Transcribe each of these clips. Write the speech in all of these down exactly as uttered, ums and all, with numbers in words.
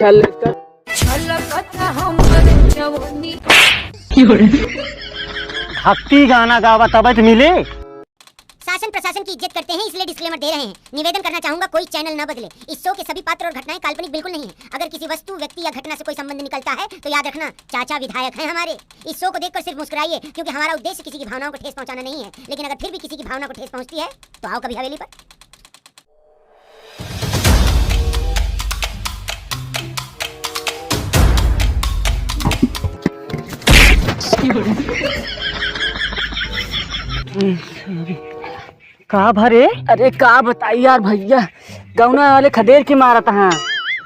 छलकत छलकत हमर जवानी। भक्ति गाना गावा तबे त मिले। शासन प्रशासन की इज्जत करते हैं, इसलिए डिस्क्लेमर दे रहे हैं। निवेदन करना चाहूंगा, कोई चैनल न बदले। इस शो के सभी पात्र और घटनाएं काल्पनिक बिल्कुल नहीं है। अगर किसी वस्तु, व्यक्ति या घटना से कोई संबंध निकलता है तो याद रखना, चाचा विधायक हैं हमारे। इस शो को देखकर सिर्फ मुस्कुराइए, क्योंकि हमारा उद्देश्य किसी की भावनाओं को ठेस पहुंचाना नहीं है। लेकिन अगर फिर भी किसी की भावना को ठेस पहुंचती है तो आओ कभी हवेली पर। का भरे? अरे का बताई यार भइया, गौना वाले खदेर के मारत हैं।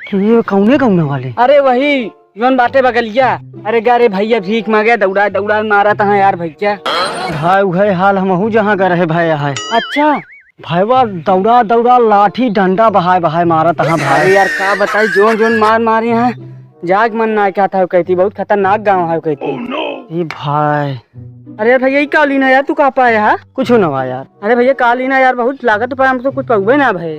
के, कौने गौना वाले? अरे वही जौन बाटे बगलिया। अरे गा रे भइया, भीख मांगे दौड़ा दौड़ा मारत हैं यार भइया। भाई उहे हाल हमहू जहाँ गा रहे भाई है। अच्छा। भाईवा दौड़ा दौड़ा लाठी डंडा बहाए बहाए मारत हैं भाई। अरे यार का बताई, जौन जौन मार मारे हैं, जाग मन ना क्या था कहती, बहुत खतरनाक गाँव है कहती। ए भाई। अरे यार भइया, ई का लीना यार, तू कहाँ पाए हा? कुछ ना हुआ यार। अरे भइया, का लीना यार, बहुत लागत पर हम तो कुछ पउबे ना भए।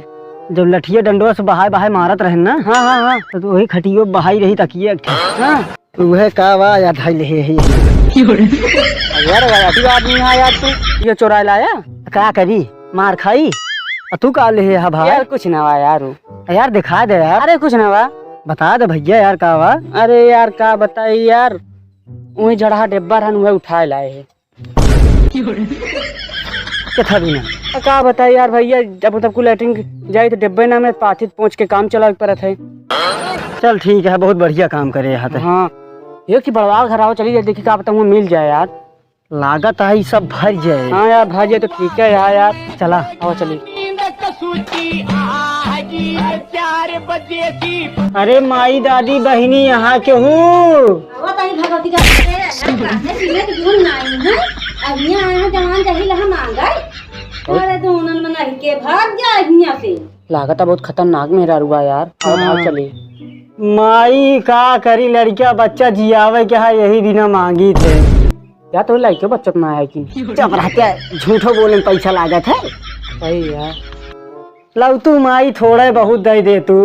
जब लठिया डंडवा से बहाए बहाए मारत रहे ना, हाँ, हाँ, हाँ। तो, तो वही खटियो बहाई रही तकिए एक ठे। हाँ। तो वह का वा यार, धाई ले हे, हे। यार, यार, अभी आदमी यहाँ यार, तू ये चोराए लाया? का करी, मार खाई। आ तू का ले हे हा भाई? यार, कुछ ना हुआ यार। यार, दिखा दे यार। अरे, कुछ ना हुआ। बता दे भइया यार, का वा? अरे यार, का बताई यार, वही जड़हा डिब्बा रहन, वह उठाए लाए है। के था बिना? आ, का बताई यार भइया, जब तब को लैट्रिन जाए तो डिब्बे ना में पाथी पहुँच के काम चलावे के परत है। चल ठीक है, बहुत बढ़िया काम करे यहाँ ते। हाँ, ये कि बड़वा घर आओ, चली जाए, देखी का पता वहाँ मिल जाए यार। लागत है ई सब भर जाए। हाँ यार, भर जाए तो ठीक है यार, यार। चला। आओ चली। अरे माई दादी बहिनी यहाँ के हूँ। आवा ताई भगवती का, अरे काहे पीने की धुन नाई है? अहिया आए हैं जवान जही लहा मांगे। अरे दोनन में नहीं के भाग जा अहिया से। लागत है बहुत खतरनाक मेहरारू बा यार। आओ, भाग हाँ। चली। माई का करी, लड़किया बच्चा जियावे के है, यही बिना मांगी थे। या तो लइके बच्चत ना है कि। चुप रहते, झूठो बोले में पैसा लागत है। सही है। लव तू माई थोड़े बहुत दे दे तू।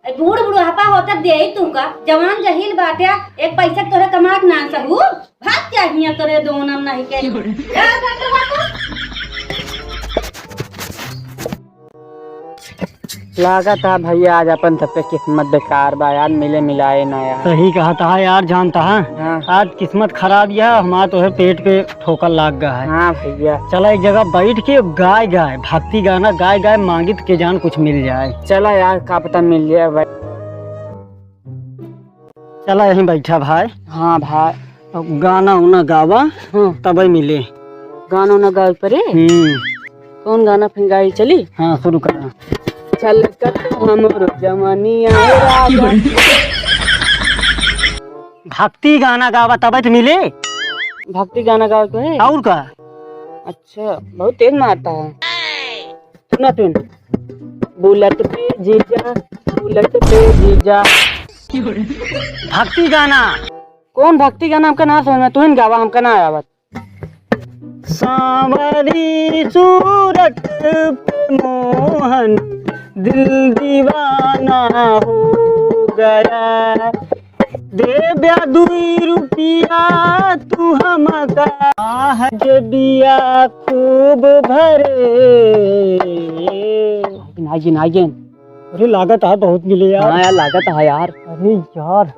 ए, बूढ़ बुढ़ापा होता दे ही तू का, जवान जहील बाटे, एक पैसा तोरे कमा के ना सहू, भाग जा हियां तोरे दोनम नहीं के। जा, जा, जा, जा। लागत है भइया, आज अपन सबके किस्मत बेकार बा यार, मिले मिलाए ना यार। सही कहत है यार, जानत है। हाँ। आज किस्मत खराब यह, हमार तो है पेट पे ठोकर लाग गा है। हाँ भइया। चला एक जगह बैठ के गाय गाय, भक्ति गाना गाय गाय, मांगित के जान कुछ मिल जाए। चला यार, का पता मिल जाए भाई। चला यहीं बैठा भाई। हाँ भाई। अब गाना उना गावा, हाँ। तबे मिले। गाना उना गावे पड़े? हम्म। कौन गाना फिर गाई चली? हाँ, शुरू करा। छलकत हमरो जवानिया राजा। भक्ति गाना गावा तबे तो मिले। भक्ति गाना गावे के है? और का? अच्छा, बहुत तेज मारता है। सुना तुम। बुलेट पे जीजा, बुलेट पे जीजा। भक्ति गाना। कौन भक्ति गाना? हमका ना समझ में, तुहिन गावा, हमका ना आवत। सांवरी सूरत पे मोहन दिल दीवाना हो गया। दे ब्या दुई रुपिया तू हमका, आह के बिया खूब भरे। नागिन, नागिन, नागिन। अरे लागत है बहुत मिले यार। हाँ यार, लागत है यार। अरे यार।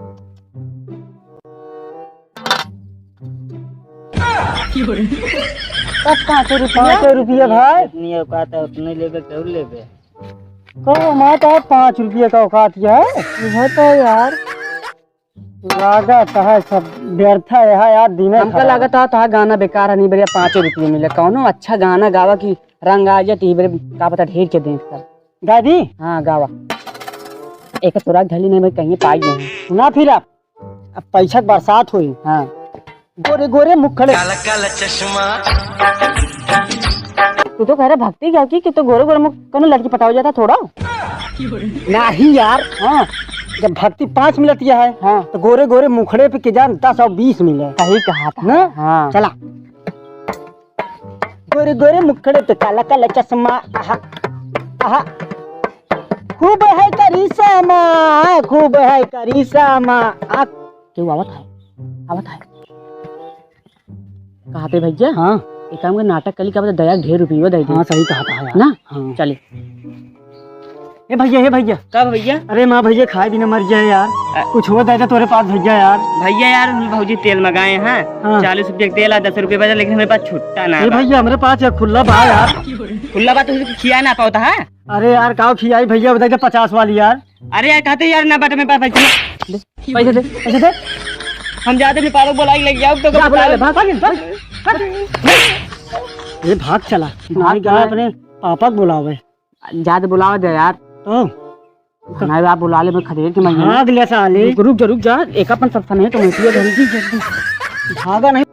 बस पाँच सौ रुपया। पाँच सौ रुपया भाई। जितनी औकात है उतने लेबे, केहू लेबे। कहो, मैं तो पाँच रुपया का औकात है। यह तो यार। लागत है सब व्यर्थ है यार, दिन हमका खराब। लागत है तो गाना बेकार है, नहीं बढ़िया पाँचों रुपये मिले। कौनो अच्छा गाना गावा कि रंग आ जाए, तो ये बरे का पता ढेर के दिन कर। गा दी? हाँ, गावा। एक तोरा घली नहीं, मैं कहीं पाई नहीं। सुना फिर आप, अब पैसा के बरसात हुई। हाँ। गोरे गोरे मुखड़े। काला काला चश्मा। तू तो कह रहा भक्ति गाओ की, कि तो गोरे गोरे मुख, कोनो लड़की पटाओ जाता थोड़ा? नहीं यार। हाँ। जब भक्ति पाँच मिलती है, हाँ। तो गोरे गोरे मुखड़े पे के जान दस और बीस मिले। सही कहा था। ना? हाँ। चला। गोरे गोरे मुखड़े पे काला काला चश्मा, आहा, आहा। खूब है करिश्मा, खूब है करिश्मा। आ, केहू आवत है, आवत है। कहते भैया, हाँ। एक काम के नाटक कली का बता, दया ढेर रुपये दे दे। हाँ, सही कहा था यार। ना? हाँ। चले। ए भैया, ए भैया। का भैया? अरे माँ भैया खाए बिना मर जाए यार। अ- कुछ हो दे दे तोरे पास भैया यार। भैया यार, हम भौजी तेल मंगाए हैं। हाँ। चालीस रुपये का तेल है, दस रुपये बचा, लेकिन हमारे पास छुट्टा ना ए बा। भैया, हमरे पास यार खुल्ला बा यार। खुल्ला बा तो खिया ना पावता है। अरे यार, काव खियाई भैया, बताई दे पचास वाली यार। अरे यार, कहते यार ना बट में पास पैसे। दे, पैसे दे, पैसे दे। हम जाते नेपाल बोला के लेके आओ तो जा, बोला ले, भाग, भाग, भाग, भाग। ये भाग चला, भाग भाई गया चला। अपने पापा को बुलावे। जाते बुलावा दे यार। तो हमारे आप बुला ले, मैं खदेड़ के मैं भाग ले साले। रुक, रुक जा, रुक जा, एक अपन सब समय तो मैं जल्दी, जल्दी। भागा नहीं।